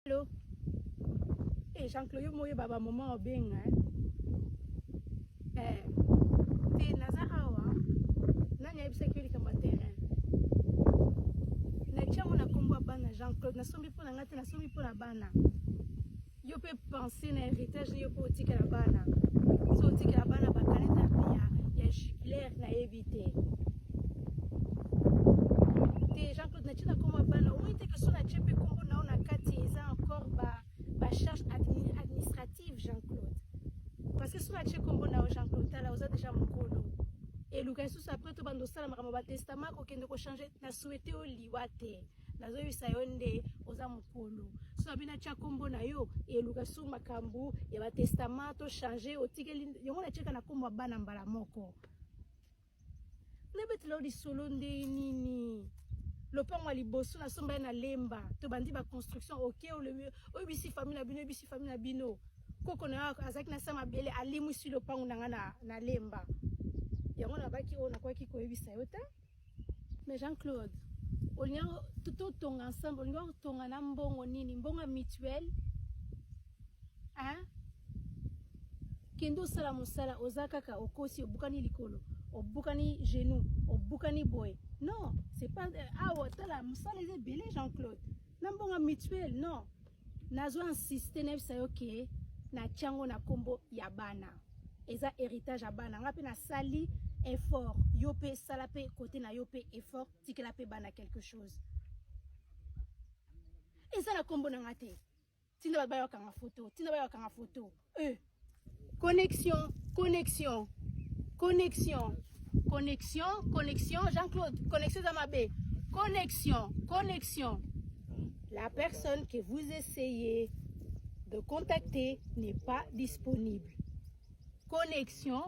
Allo Eh Jean Claude yo moyeba ba moment obenga eh. Eh te naza awa nani ayebisaki yo likambo ya terrain natia yango na nkombo ya bana Jean Claude nasombi mpo na ngai te nasombi mpo na bana yo mpe pense na héritage yo mpe otikela bana so otikela bana bakaneta ya, ya jubilaire nayebi te te Jean Claude natie na nkombo ya bana omoni te ke so natie mpe nkombo na yo na kati eza encore ba bacharge administrative Jean Claude parce que so natie nkombo na yo Jean Claude tala oza deja mokolo eluka lisusu après tobanda osala makambo batestament kokende kochange na souhaite yo liwa te nazoyebisa yo nde oza mokolo so nabi natya nkombo na yo eluka su makambo ya batestament to change otikeli yango natiaka na nkombo ya bana mbala moko nabetela yo lisolo nde nini lopango ya liboso nasomba ye na lemba tobandi baconstruction oke oyebisi famille na bino oyebisi famille na bino koko na yo azalaki na sa mabele alimwisi lopango na nga na, na lemba yango nabaki oyo nakwaki koyebisa yo te mais jean claude olingi totonga ensemble olingi otonga na mbongo nini mbongo ya mutuelle hein? Kende osala mosala oza kaka okosi obukani likolo obukani genou obukani boye non c'est pas euh, awa tala mosala eza ebele Jean Claude na mbongo mutuelle non nazo insister nayebisa yo ke natyango na nkombo ya bana eza héritage ya bana nga mpe nasali effort yo mpe sala mpe kote na yo mpe effort tikela mpe bana quelque chose eza na nkombo na nga te tinda bato baya bakanga foto tinda baya bakanga foto e connexion connexion connexion connexion connexion jean claude connexion eza mabe connexion connexion la personne que vous essayez de contacter n'est pas disponible connexion.